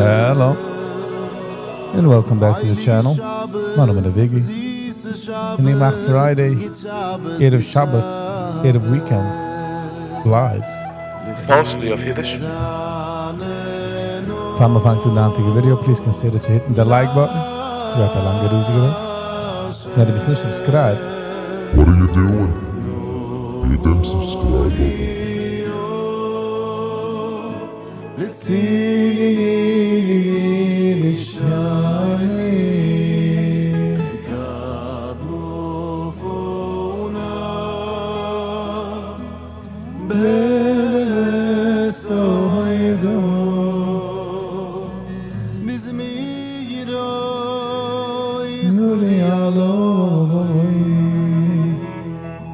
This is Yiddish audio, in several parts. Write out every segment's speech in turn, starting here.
Hello and welcome back to the channel. מיין נאמען איז Viggy. און איך מאך Friday, ערב שבת, ערב weekend, lives. Mostly אויף אידיש. פאר מיר פאנגט אן די היינטיגע video, please consider צו hit ן the like button. עס ווערט א לאנגע ריזיגע וועג. ווען דו ביסט נישט subscribed. What are you doing? Hit them subscribe button.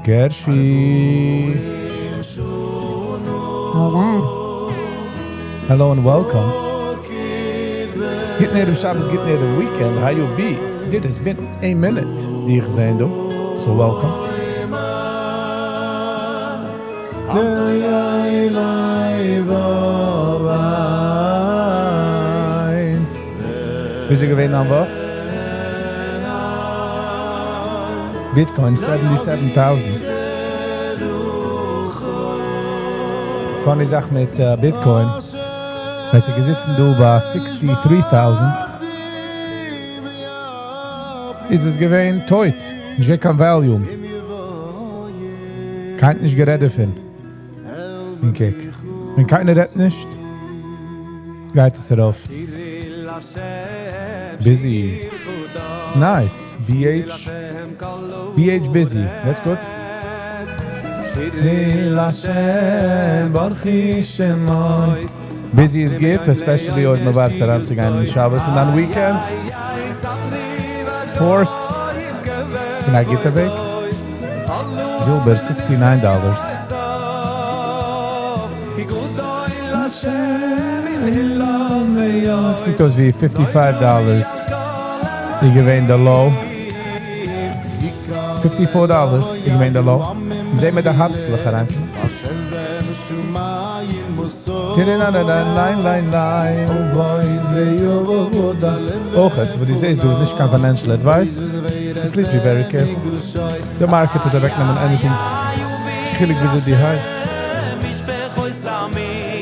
Gershi. Hold on. Hello and welcome. גוטן ערב שבת, גוטן ערב weekend. How you be? It has been a minute, דיך זען דא. So welcome. וויאזוי געווען דיין וואך? Bitcoin 77,000. Funny זאך מיט Bitcoin, ווען ס'איז געזיצן דא ביי 63,000, איז עס געווען טויט, נישט געווען קיין volume. קיינער נישט גערעדט דערפון. און קוק, ווען קיינער רעדט נישט, גייט עס ארויף. Busy. Nice. BH. BH busy. That's good. Busy איז גוט, especially אויב מען ווארט אריינצוגיין אין שבת און דאן weekend. Forced. אין א גוטע וועג. זילבער, 69 dollars. עס קוקט אויס ווי 55 dollars איז געווען די low. 54 dollars איז געווען די low. זעהן מיר די הארצלעך אריינקומען. אויכעט וואס דו זעהסט דא איז נישט קיין financial advice, please be very careful. די market וועט אוועקנעמען anything, נישט חילוק וויאזוי דו הייסט.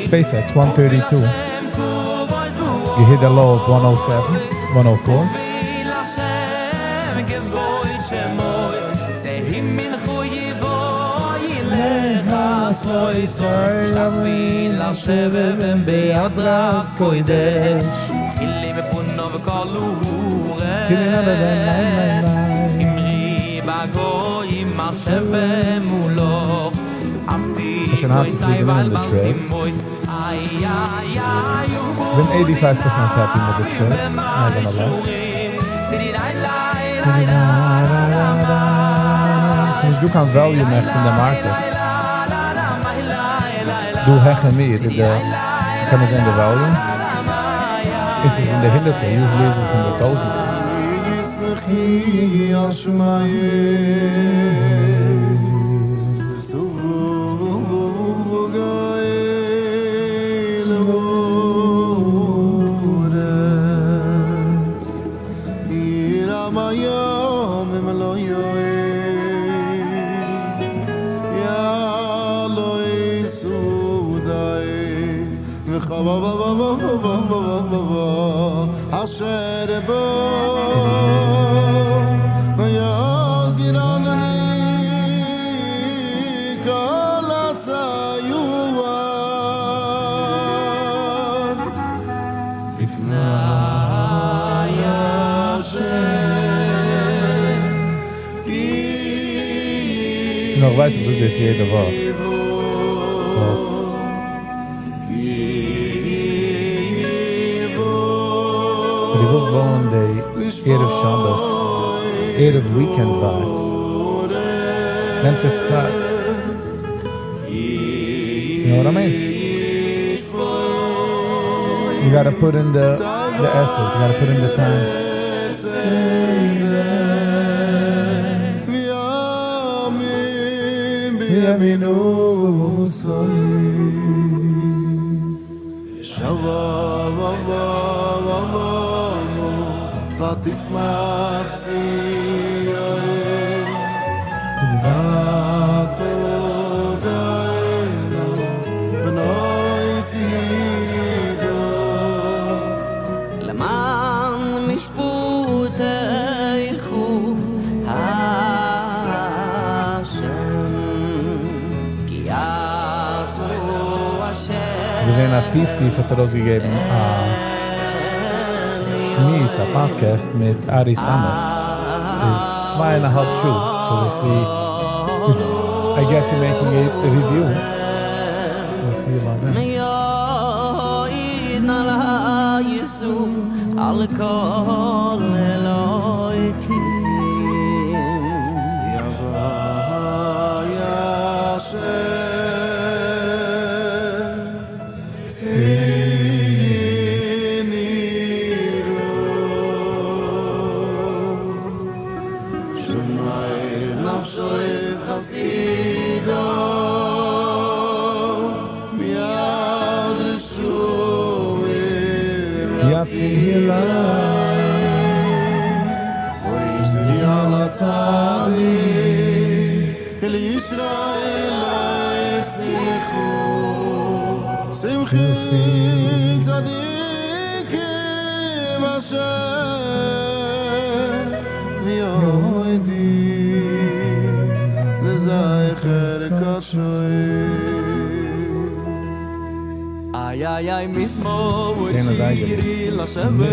SpaceX 132 גע hit א low אויף 107, 104. כ'האב שוין היינט צופרי גענומען די trade. כ'בין 85 percent happy מיט די trade, not gonna lie. ס'נישט דא קיין volume עכט אין די market. דא העכער מיר איז די, קען מען זען די volume. עס איז אין די הונדערטער, usually איז עס אין די טויזענטערס. נאר איך ווייס איך זאג דאס יעדע וואך but. אויב דו ווילסט בויען די ערב שבת ערב weekend vibes נעמט עס צייט. You know what I mean? You gotta put in the effort, you gotta put in the time. געזען אז טיף טיף האט ארויסגעגעבן א שמועס, א podcast מיט Ari Samet. ס'איז צוויי און א האלב שעה. So we'll see if I get to making a review. We'll see about that. 10 אזייגער איז נישט קיין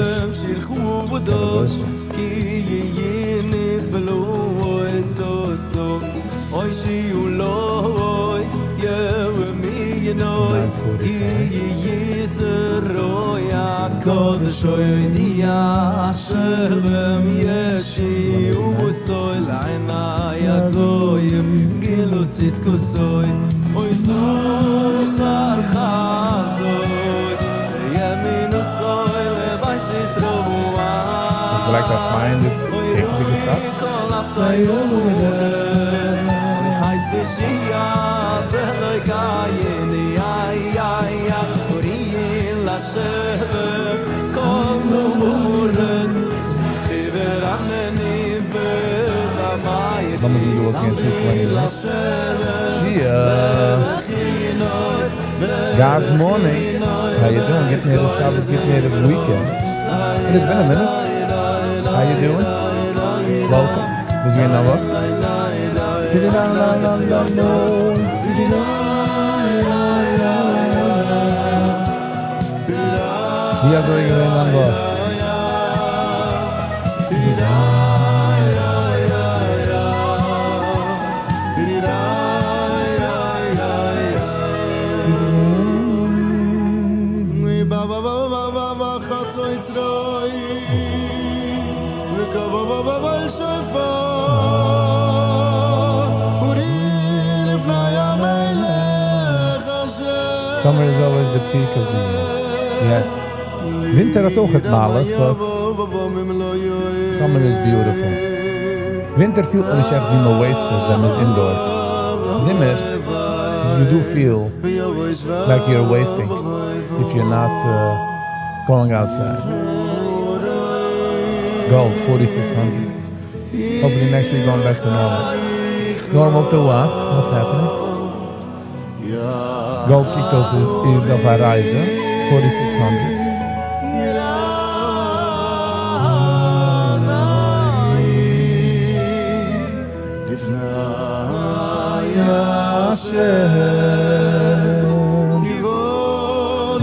גרויסע. 9:45. האסט געלייגט א 200 טעגליכע stop? לאמיר זען דו וואלסט גיין 220, right? Shia. God's morning. How you doing? גוטן ערב שבת, גוטן ערב weekend. It has been a minute. How you doing? Welcome. וואס גייט נאך? ווי אזוי געווען דיין וואך? Summer is always the peak of the year. Yes. ווינטער האט אויך מעלות, but summer is beautiful. ווינטער פילט מען נישט עכט ווי מען waste עס ווען מען איז indoor. זומער, you do feel like you're wasting if you're not going outside. Gold, 4600. Hopefully next week going back to normal. Normal to what? What's happening? Gold קוקט אויס איז אויף א רייזע, 4600.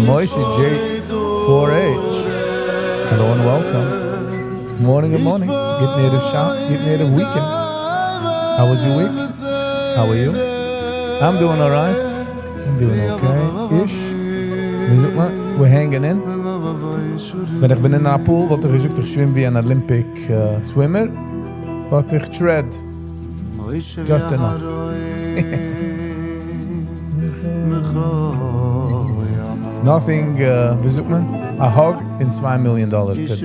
Moishi J4H. Hello and welcome. Morning, good morning. גוטן ערב שבת, גוטן ערב weekend. How was your week? How are you? I'm doing alright. I'm doing okay. Ish. ווי זאגט מען? We're hanging in. ווען איך בין אין א pool, וואלט איך געזאגט, איך שווים ווי אן Olympic swimmer. But איך tread. Just enough. Nothing, ווי זאגט מען? A hug און 2 million dollar could fix.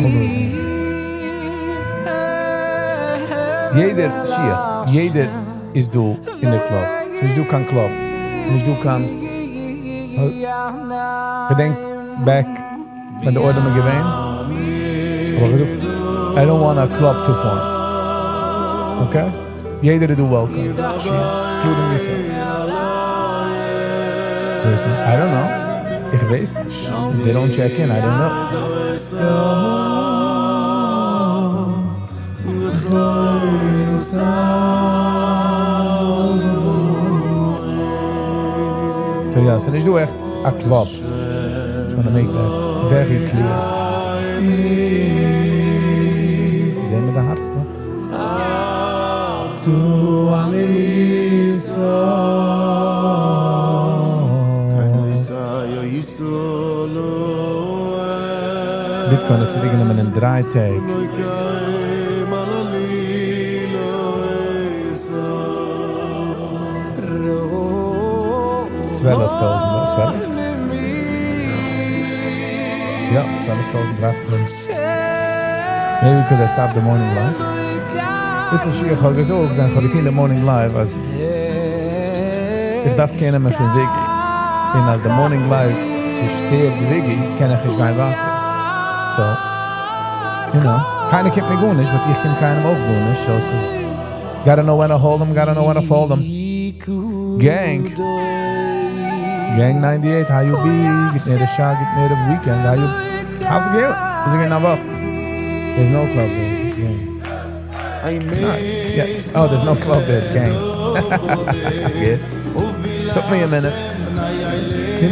All those names. יעדער, שיע, יעדער איז דא אין די club. ס'איז נישט דא קיין club. נישט דא קיין... געדענק back ווען די עולם איז געווען. אבער געזאגט, I don't want a club to form. Okay? יעדער איז דא welcome. שיע, including yourself. Listen, I don't know. איך ווייס נישט. If they don't check in, I don't know. So יא, ס'איז נישט דא עכט א club. Just want to make that very clear. זעען מיר די הארץ דא? צו עליסה. Bitcoin האט צוריקגענומען אין דריי טעג. 12 טויזנט, 12? יא, 12 טויזנט, 13. Maybe because I stopped the morning live. Listen, שיע, איך האב געזאגט, ווען איך האב געטון the morning live, אז איך דארף קיינעם מער פון וויגי. און אז the morning live צעשטערט וויגי, קען איך נישט גיין ווייטער. So, קיינער קומט מיר גארנישט, but איך קום קיינעם אויך גארנישט. So, עס איז, gotta know when to hold them, gotta know when to fold them. Gang. Gang 98, how you be? גוטן ערב שבת, גוטן ערב weekend. How you, how's it going? איז it going וואך? There's no club, there's gang. Nice, yes. Oh, there's no club, there's gang. Good. Took me a minute. He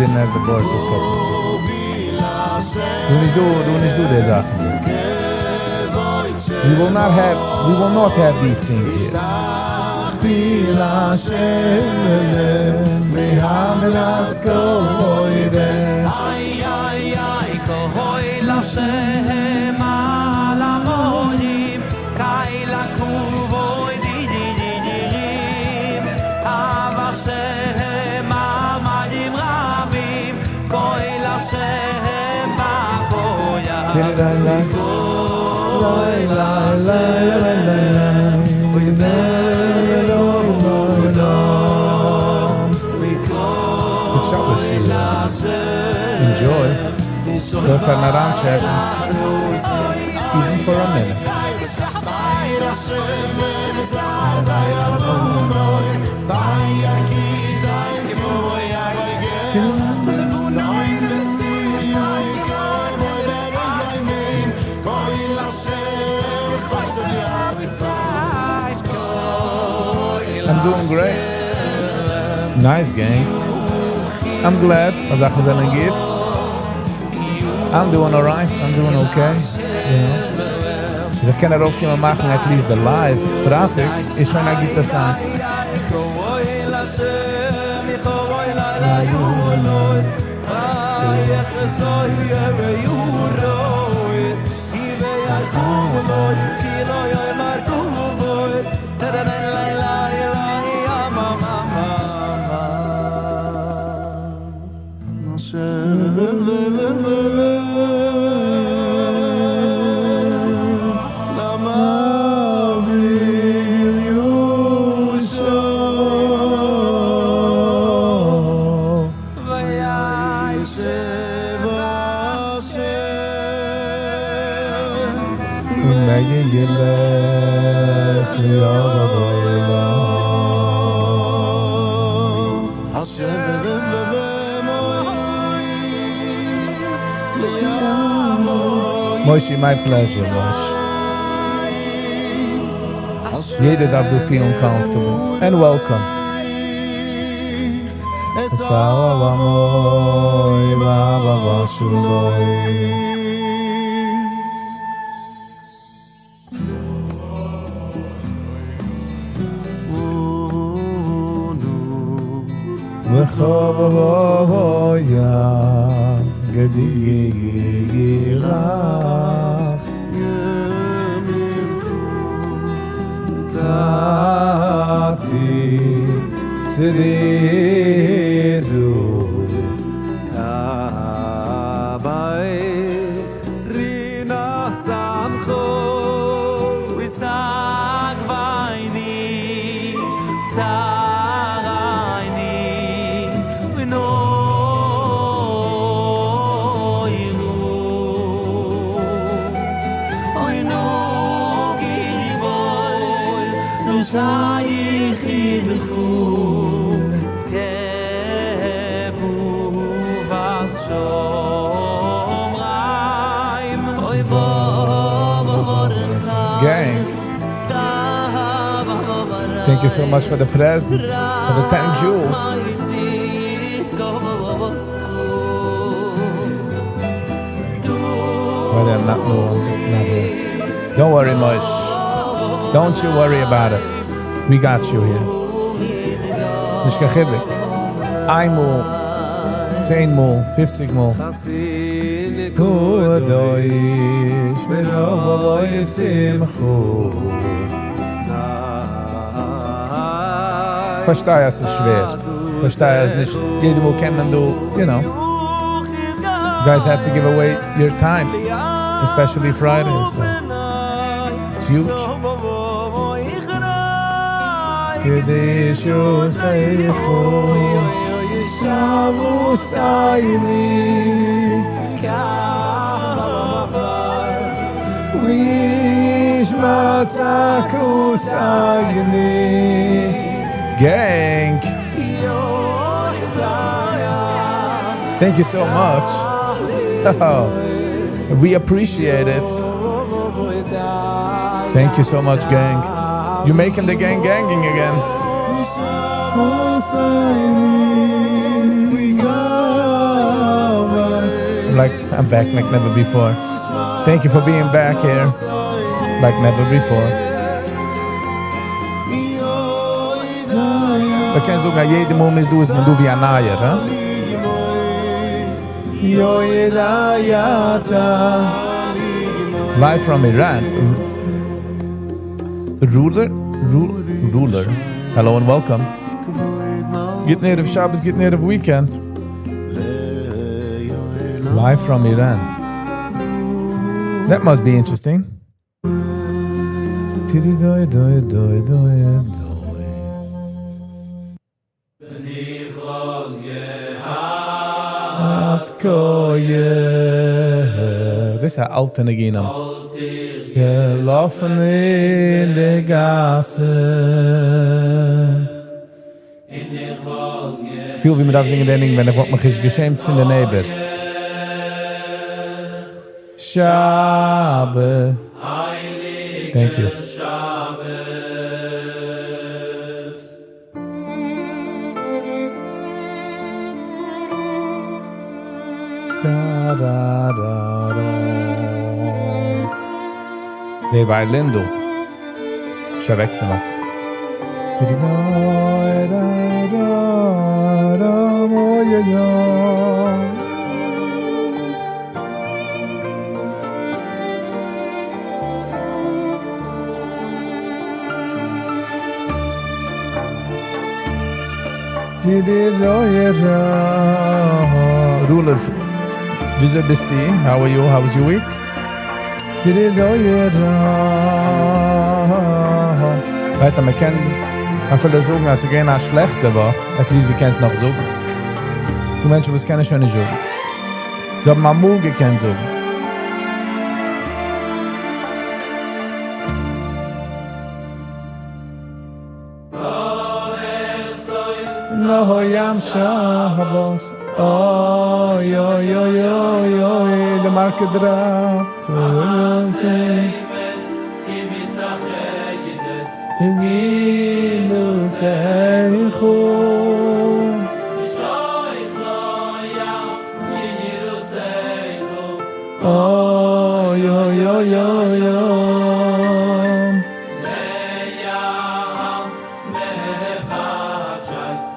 didn't have the board to accept it. דו נישט דו, דו נישט דו די זאכן. We will not have, we will not have these things here. איי איי איי כהוי לשם על המונים קיילה כובוי די די די די רים אבשם עמדים רבים כהוי לשם בקויה כהוי לשם Good Shabbos, Sheila. Enjoy. Go for an armchair. Even for a minute. I'm doing great. Nice, gang. I'm glad. אז זאכן זענען גוט. I'm doing alright. I'm doing okay. אז איך קען ארויפקומען מאכן at least the live פרייטאג איז שוין א גוטע זאך. Moshe, my pleasure, Moshe. יעדער דארף דא feel comfortable and welcome. נתתי צרירו Gang. Thank you so much for the present, for the 10 jewels. Wait, I'm not new, I'm just not here. Don't worry, Mosh. Don't you worry about it. We got you here. נישט קיין חילוק. איין מאל, צען מאל, פופציג מאל. קדוש ברוב שמחו. פארשטיי אז ס'איז שווער. פארשטיי אז נישט יעדע מאל קען מען דא, you know. You guys have to give away your time, especially Friday, so it's huge. קדישו סייחו שבו סייני וישמע צעקו סייני Gang! Thank you so much. We appreciate it. Thank you so much, gang. You're making the gang ganging again. I'm like, I'm back like never before. Thank you for being back here like never before. מ'קען זאגן, יעדע מאל מ'איז דא איז מען דא ווי א נייער, הא? Live from Iran. Ruler? Ruler. Hello and welcome. גוטן ערב שבת, גוטן ערב weekend. Live from Iran. That must be interesting. Tidi doi doi doi doi doi. At koye. דאס איז אן אלטע ניגונים. געלאפן אין די גאסן. פיל ווי מ'דארף זינגען דעם ניגון, ווען איך וואלט מיך נישט געשעמט פון די neighbors. שבת. Thank you. Da, da, da, da. דער violin דא. שוין וועקצומאכן. Da, da, da, da, oh, ja, ja. Ruler, וויאזוי ביסטו? How are you? How was your week? ווייסט, מען קען אפילו זאגן, אז ס'איז געווען א שלעכטע וואך, at least דו קענסט נאך זאגן. דא מענטשן, וואס קענען שוין נישט זאגן. זיי האבן אמאל געקענט זאגן. נוים Shabbos. Oy, oy, oy, oy, oy, the market dropped. Oy, oy, oy. Zinu seichu. Oy, oy, oy, oy, oy.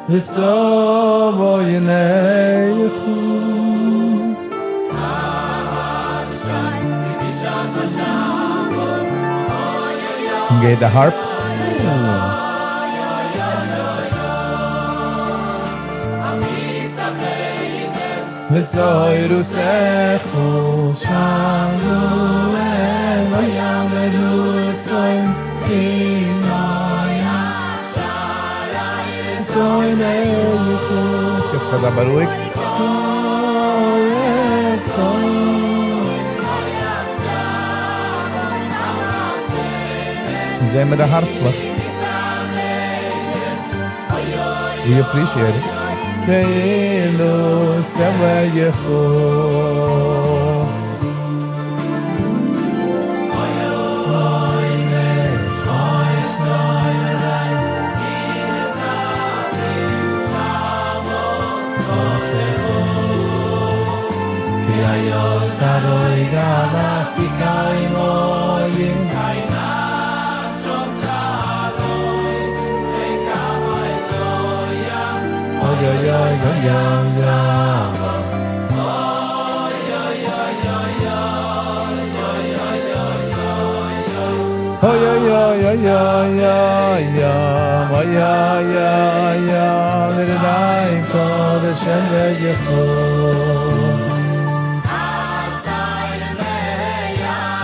Litzobo yeneichu. Can get the harp. יעצט חזר בארואיג. און זעען מיר די הארצלעך. We appreciate it.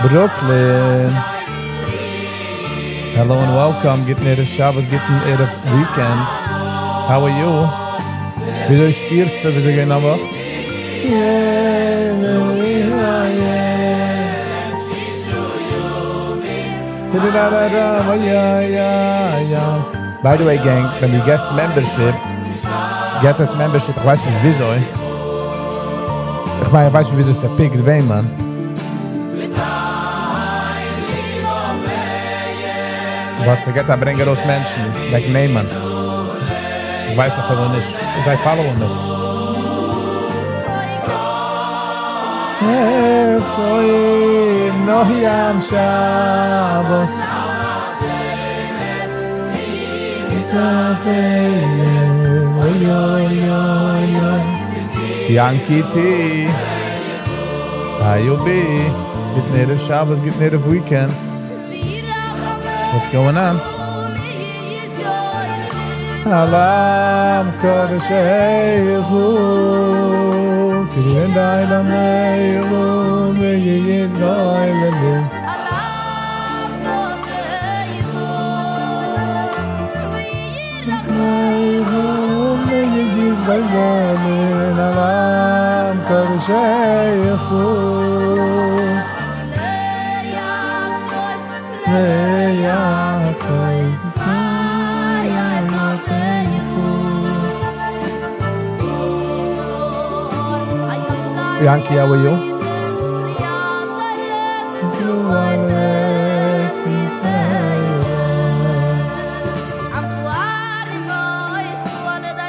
Brooklyn. Hello and welcome. גוטן ערב שבת, גוטן ערב weekend. How are you? וויאזוי שפירסטו? וויאזוי גייט א וואך? By the way, gang, ווען דו געסט membership, get us membership, איך ווייס נישט וויאזוי. איך מיין, איך ווייס נישט וויאזוי ס' pickt וועמען. But ס'גייט א ברענגען ארויס מענטשן, like נעמען. איך ווייס אפילו נישט. זיי follow ן מיר. Yankee T. How you be? גוטן ערב שבת, גוטן ערב weekend. What's going on? Alam Kodesh Eichu Tirin Dayla Meiru Meyiz Goylelim Meyiz Goylelim Alam Kodesh Eichu Yankee, how are you?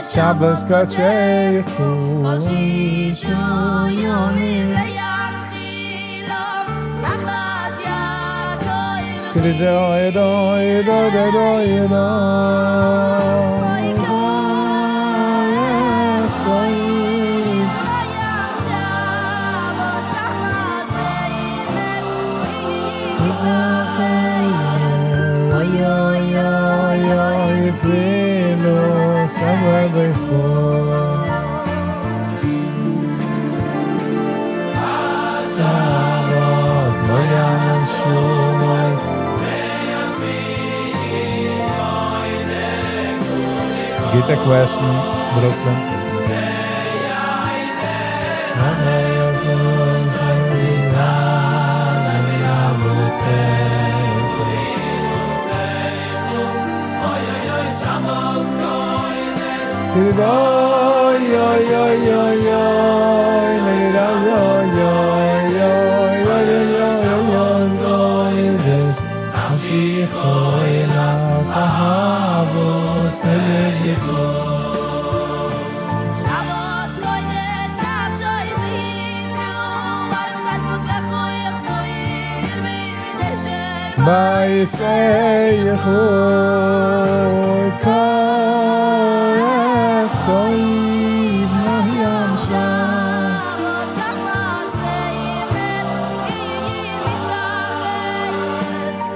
Shabbos Kachechu. Get a question, Brooklyn.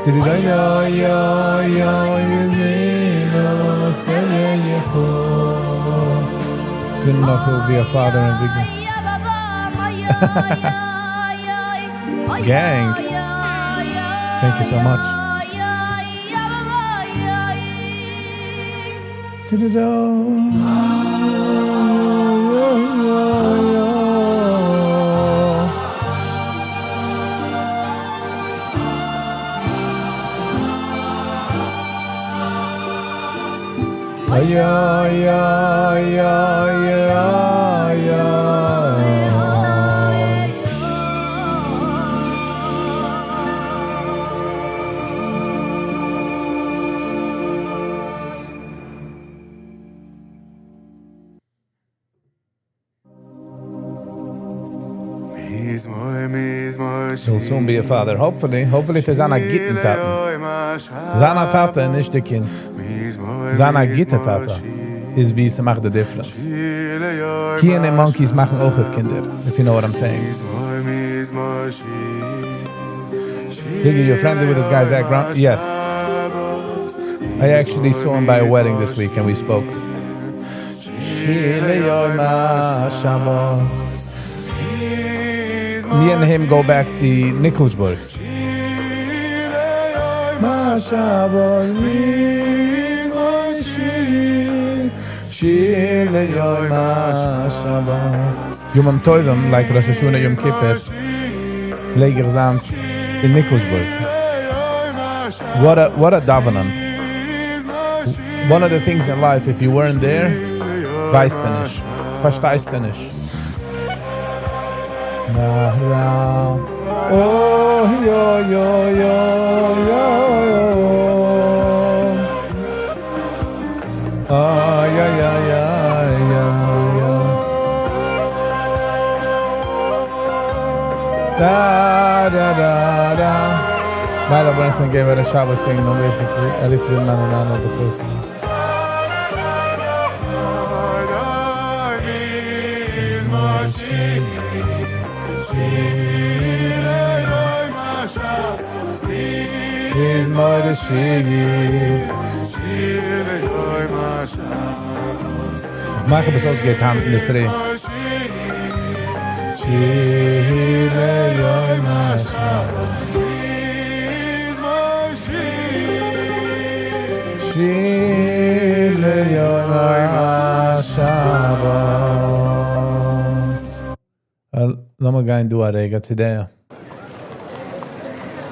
Soon enough he'll be a father and big Gang. Thank you so much. Ay, ay, ay, ay, ay, ay. He'll soon be a father. Hopefully, hopefully ס'איז א גוטן טאטן. זיין א טאטע, נישט די קינדס. זיין א גוטע טאטע איז ווי ס'מאכט the difference. קיען און monkeys מאכן אויך קינדער, if you know what I'm saying. Biggie, you're friendly with this guy, Zach Brown? Yes. I actually saw him by a wedding this week and we spoke. שיר ליום השבת. Me and him go back to Nikolsburg. שבת שיר ליום השבת. ימים טובים, like ראש השנה יום כיפור, פלעג איך זיין אין Nikolsburg. What a davening. One of the things in life, if you weren't there, ווייסטו נישט, פארשטייסטו נישט. Na, na. Oh, yo, yo, yo, yo, yo. Ay, ay, ay, ay, ay, ay. Da, da, da, da. Milo Bernstein gave her a Shabbos signal, basically. Eli Friedman and Anna the first name. איז מויד שיגי. איך מאך עפעס אויסגייט היינט אין דער פרי. שיר ליום השבת. שיר ליום השבת. לאמיר גיין דא א רגע צו דער.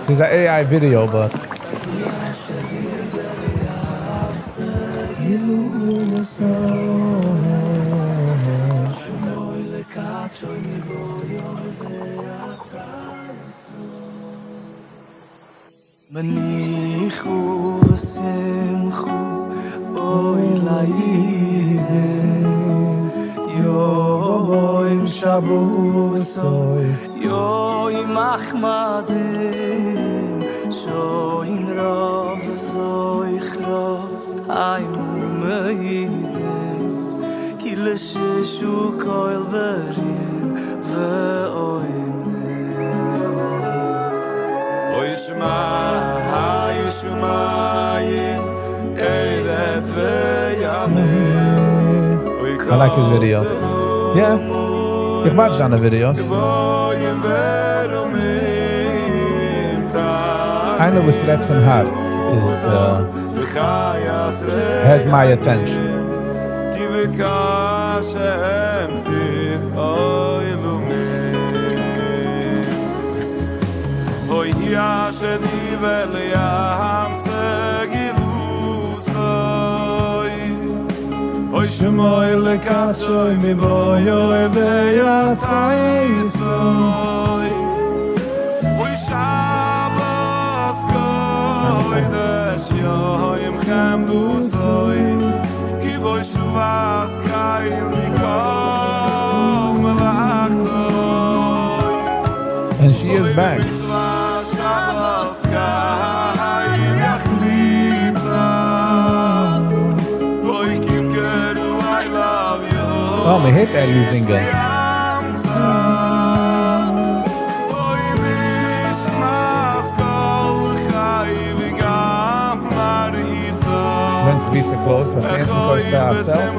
ס'איז א AI video, but מניחו ושמחו אוי לאידן יום שבוסוי יום אחמדים שוין רוב זויכרו היימו מיידן כי לששו koil berim ve'oimdim. Oy shma, hay shmayim, eretz ve'yamim. I like his video. Yeah. איך watch זיינע videos. איינער וואס רעדט פון הארץ is has my attention. כי בקשם ציר אוי לומי. אוי אשר דיבר לים סגילוסוי. אוי שמוי לקצוי מבוי אוי ויצאי סוי. אוי שבס קוידש יוים חמדוסוי. כי בוי שובס קייל מכל מלאכתוי. And she is back. שבס קייל יחליצה. בוי קימקרו I love you. Oh, מען הערט Eli singen. אוי נשמת כל חי זיסע clothes, אז אונטן קויפסטו א sale.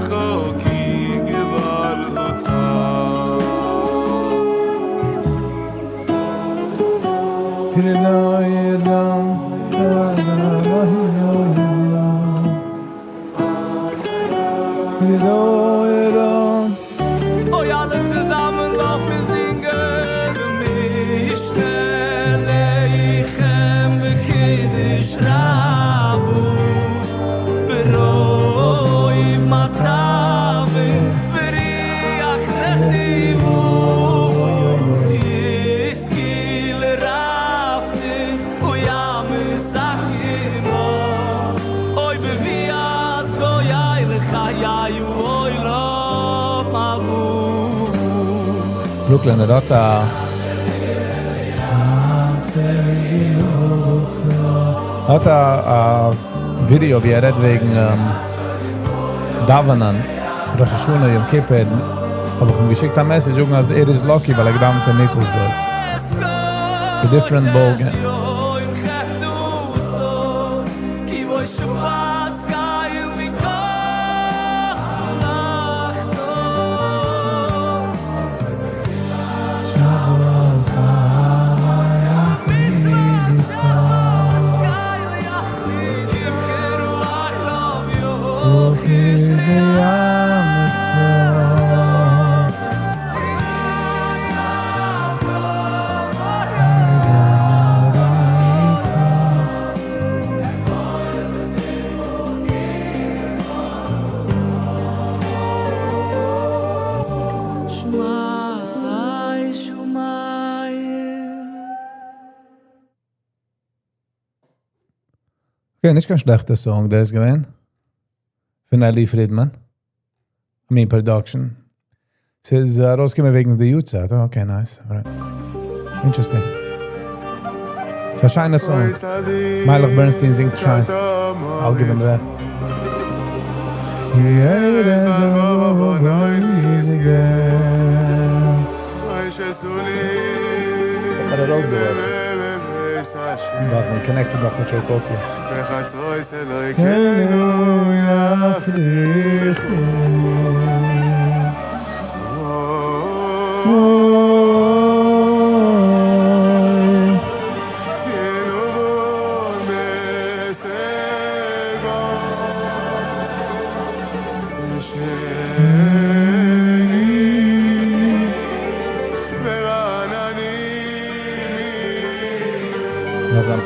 אוי אלע צוזאמען לאמיר זינגען המשנה לחם וקידוש רבו ברוב מטעמים וריח נדיבו יזכי לרפתי וים אוי בביאת גויי לחיי אוי לא מבול. Brooklyn ער האט א האט א video ווי ער רעדט וועגן דאווענען ראש השנה יום כיפור, האב איך אים געשיקט א message זאגן אז ער איז lucky ווייל ער געדאווענט אין ניקלשבורג. It's a different ball game. Okay, נישט קיין שלעכטע song דאס געווען. פון Eli Friedman. I mean production. ס'איז ארויסגעקומען וועגן די יארצייט. Okay, nice. Alright. Interesting. ס'איז א שיינע song. Meilech Bernstein זינגט שיין. I'll give him that. האט ער ארויסגעווארפן. דארף מען connect ן נאך מיט Joe Cocker. נאך זיין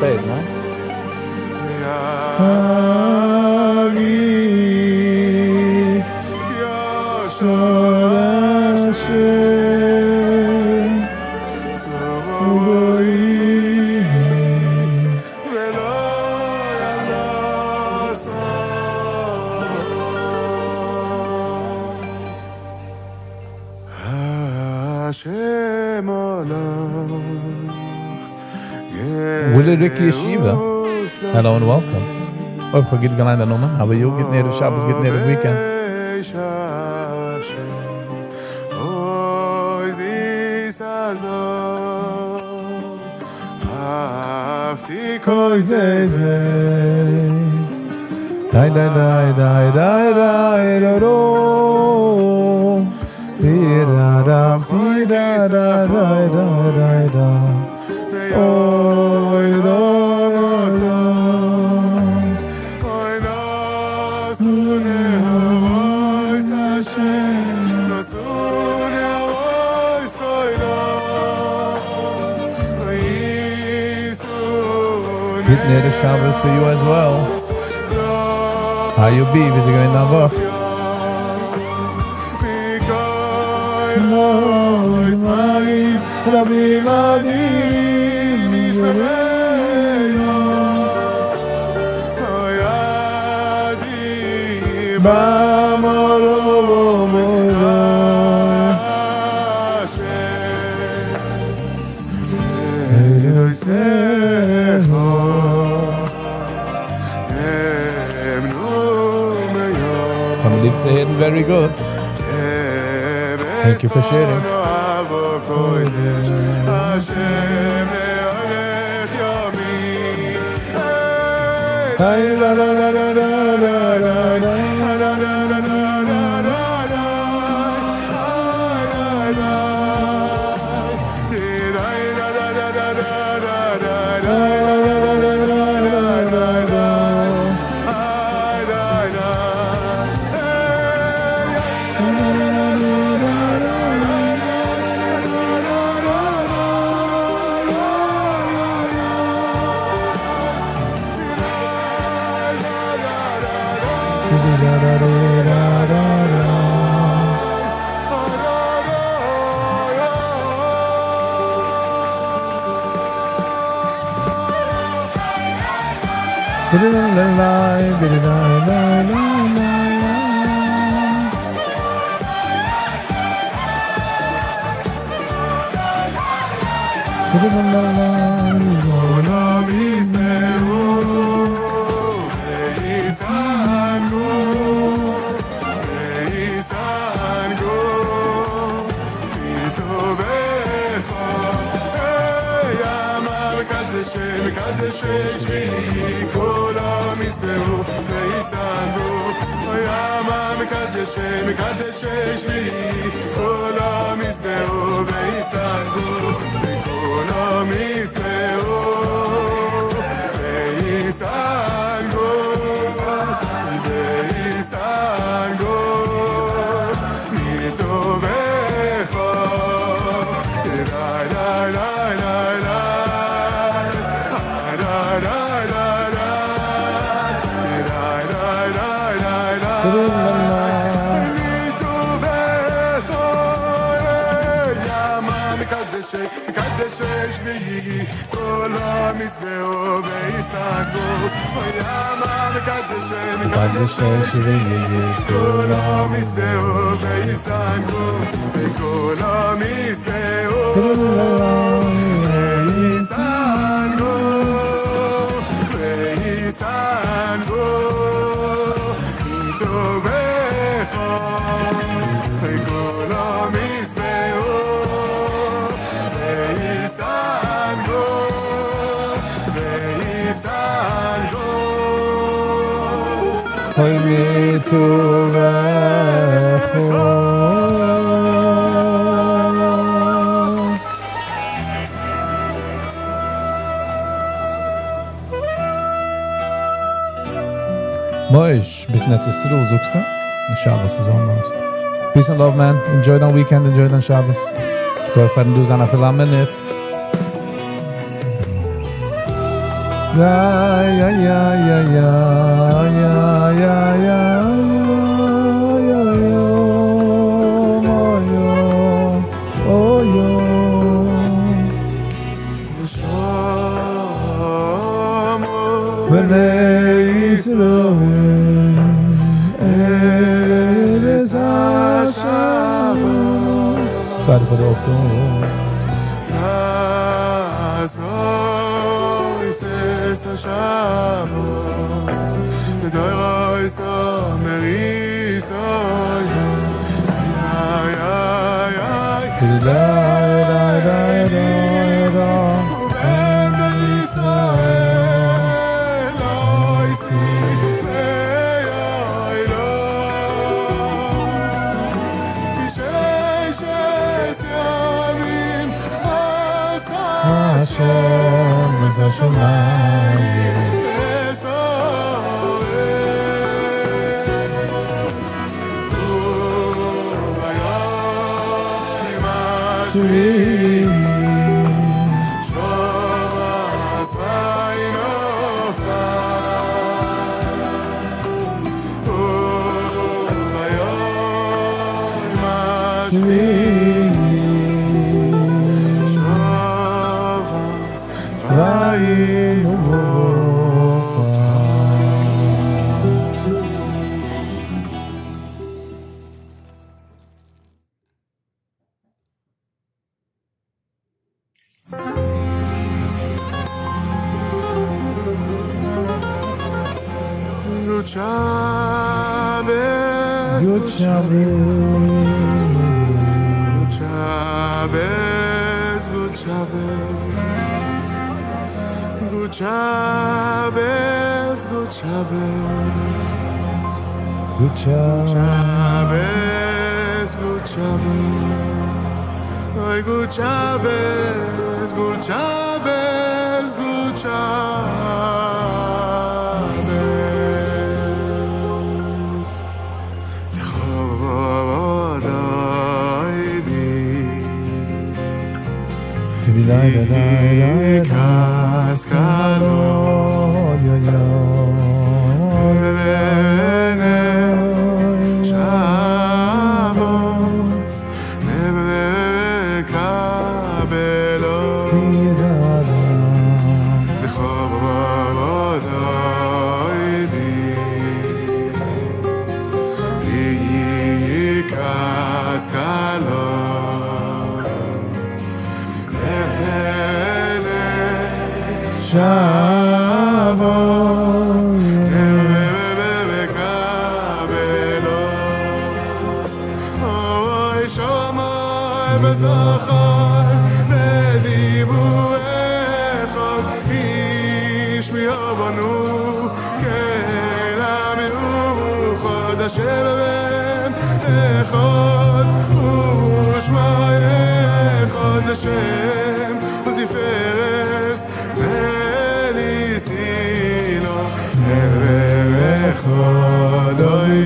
tape, no? Willy Ricky Yeshiva. Hello and welcome. אויב איך האב גוט געליינט די נאמען, how are you? גוטן ערב שבת, גוטן ערב weekend. Dai dai dai dai dai dai ro ro Di ra dam di da da dai dai dai da Oy ro ro Oy nasune oy sashem nasune oy skoyla גוטן ערב שבת to you as well. How you be? ווי איז געווען דיין וואך? רבי מדי ליב צו הערן, very good. Thank you for sharing. השם Moish, ביסט אין ארץ ישראל, זאגסטו? Shabbos is almost. Peace and love, man. Enjoy the weekend, enjoy the Shabbos. שכוח פארן דא זיין אפילו א מינוט. Ja, ja, ja, ja, ja, ja, ja, ja, ja, ja, ja, oh, ja. בני ישראל, ארץ השבת. Sorry for the off tone. La la la la la בני ישראל, השם את השמים. שבי Good Shabbos, Good Shabbos. Good Shabbos, Good Shabbos, Good Shabbos, Good Shabbos, Good Shabbos. Shabbos, good Shabbos. Oy, good Shabbos, good Shabbos, good Shabbos. לכבוד אויבי, לקראת כלה. שבת נקבלו לכבוד אויבי לקראת כלה שבת נקבלו אוי שמר וזכר ודיברו אחד איש מיובנו כן המיוחד אשר בם אחד ושמע אחד לשם ותפארס וניסילו אחד אוי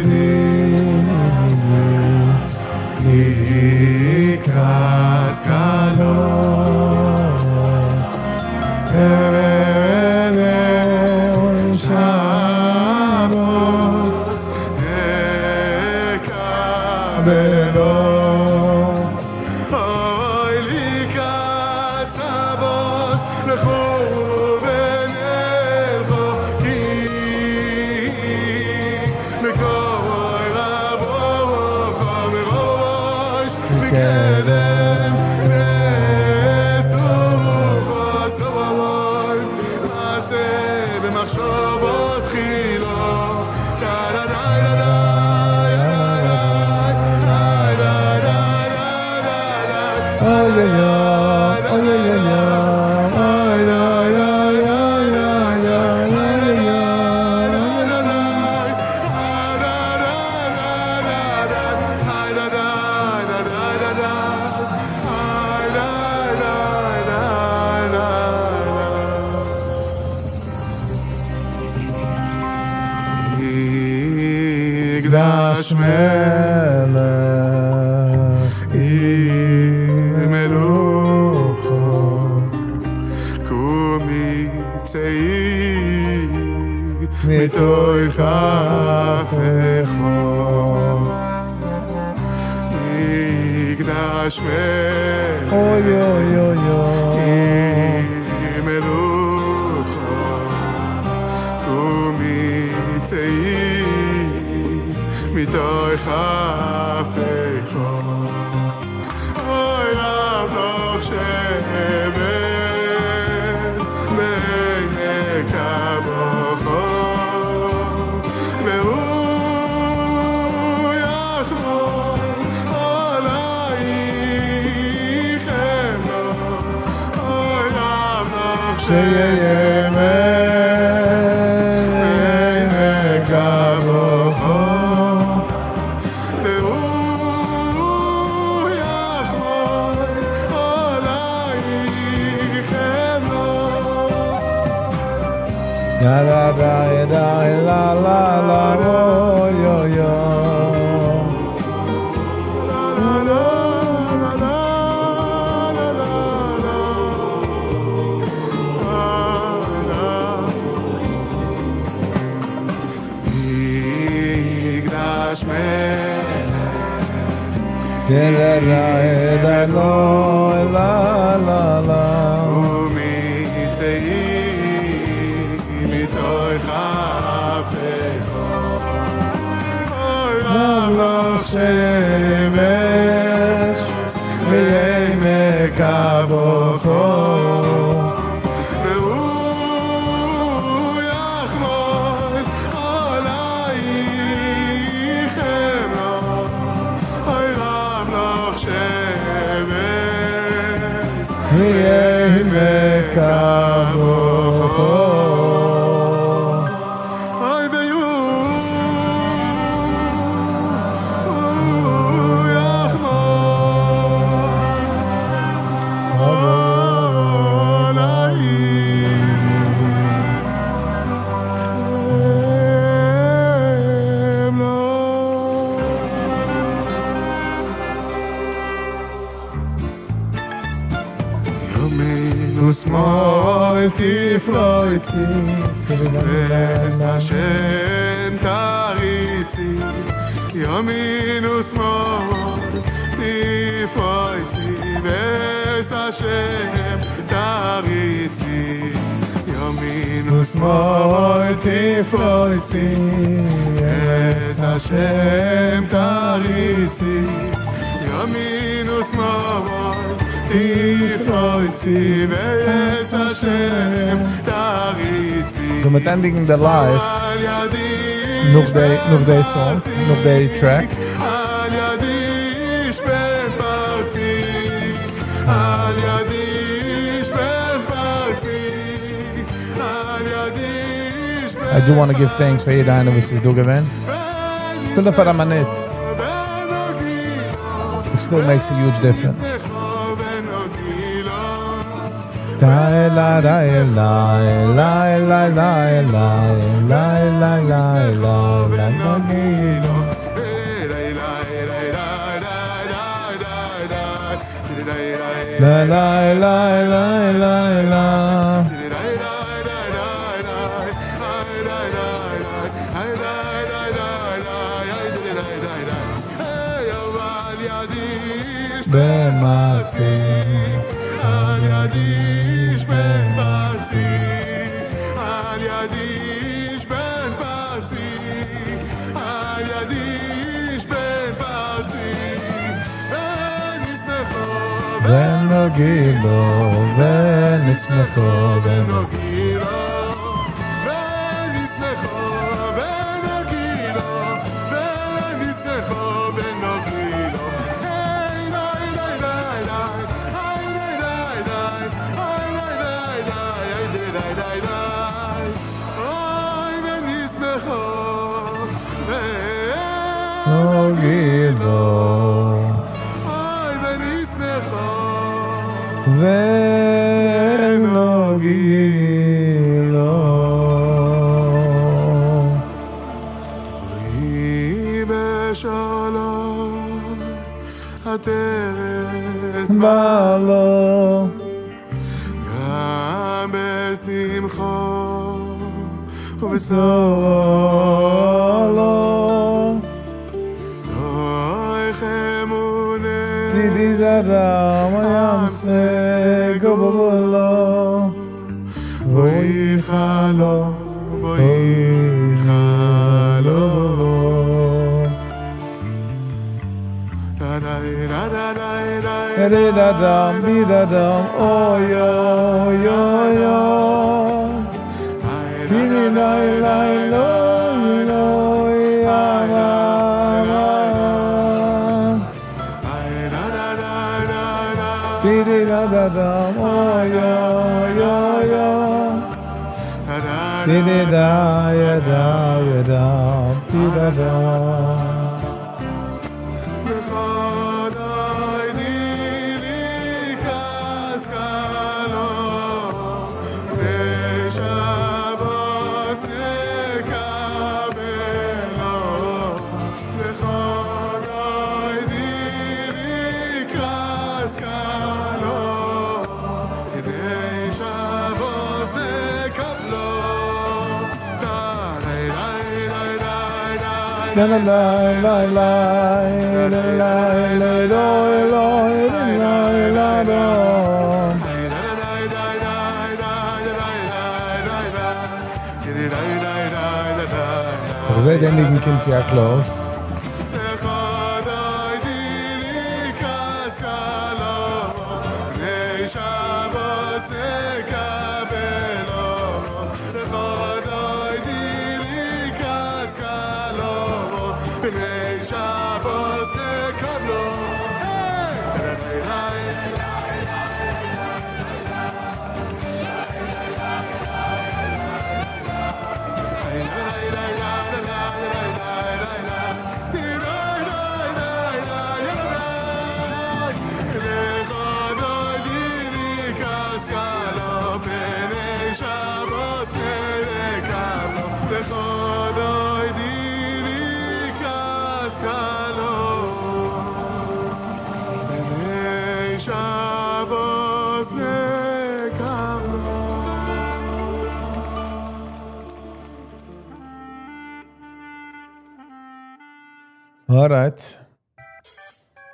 לקראת כלה שבת נקבלו אוי לקראת שבת לכו ונלכו כי מכל רבוך מראש מקדם נסוך סבוי מעשה במחשבות תחילו דה דה דה דה דה דה דה דה דה דה אוי אוי אוי אוי אוי אוי אוי אוי אוי אוי אוי. יקדש מלך מלוכו קומי צאי מתוך אפך יקדש מלך אוי אוי אוי אוי. מלוכו קומי צאי מתוך אפך אוי רב לך שבס בעמק הבכא והוא יחמול עלייך חמלו אוי רב לך שיהיה בעמק הבכא והוא יחמול עלייך חמלו La la la la la la la oy oy oy. La la la la la la la la יקדש מלך La la la la la la la la. קומי צאי מתוך אפך אוי רב לך שמש בעמק הבכא והוא יחמול עלייך חמלו אוי רב לך שבס בעמק הבכא. ושמאל תפרוצי ואת השם תריצי ימין ושמאל תפרוצי ואת השם תריצי ימין ושמאל תפרוצי ואת השם תריצי ימין ושמאל תפרוצי ואת השם תריצי So מיט ענדיגן the live נאך די נאך די song, נאך די track. על ידי איש בן פרצי, על ידי איש בן פרצי, על ידי איש I do want to give thanks פאר יעדער איינער וואס איז דא געווען. אפילו פאר א מינוט. It still makes a huge difference. La la la la la la la la la la la la la la. La la la la la la. בן מרצי על ידיש בן פרצי, על ידיש בן פרצי, על ידיש בן פרצי, ונשמחו ונגילה ונשמחו ונגילה ונשמחו ונגילה ונשמחו ונגילה היי די די די די היי די די די היי די די די די די די אוי ונשמחו ונגילה אוי ונשמחו ונגילה. ויהי בשלום עטרת בעלה גם בשמחו ובששון תוך אמונה דידי דדה ים גבולו בואי חלו בואי חלו da da da da da da da dam bi da dam oh yo yo yo di di la la lo lo ya ma ma di di da da dam oh yo yo yo di di da ya da ya da di da da. לכה דודי לקראת כלה, בשבת נקבלה. לכה דודי לקראת כלה, בשבת נקבלה. די די די די די La la la la la la la la la la la la la. So איך זע, דער ניגון קומט צו א close. לכה דודי לקראת כלה, בשבת נקבלה. לכה דודי לקראת כלה, בשבת נקבלה. היי! Alright.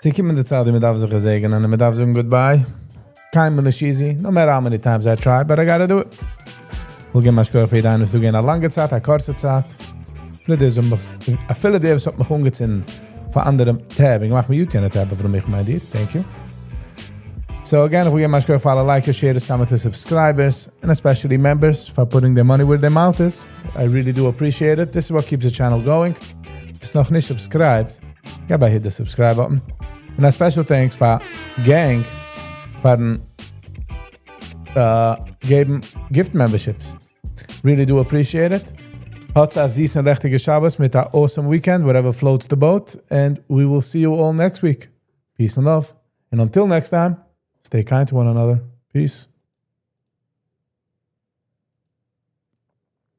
ס'געקומען די צייט, מ'דארף זיך געזעגענען און מ'דארף זאגן goodbye. קיינמאל נישט easy, no matter how many times I try, but I gotta do it. וויל געבן א שכוח פאר יעדן איינעם, א לאנגע צייט, א קורצע צייט. אפילו דער וואס האט מיך אנגעצינדן פאר אנדערע tab. איך מאך מיר YouTube tab פאר מיך, my dear. Thank you. So again, איך וויל געבן א שכוח פאר אלע likers, sharers, commenters, subscribers, and especially members for putting their money where their mouth is. I really do appreciate it. This is what keeps the channel going. ביסט נאך נישט subscribed, געב א hit the subscribe button. And a special thanks פאר Gang פארן געבן gift memberships. Really do appreciate it. האטס א זיסן לעכטיגע שבת מיט א awesome weekend, whatever floats the boat. And we will see you all next week. Peace and love. And until next time, stay kind to one another. Peace.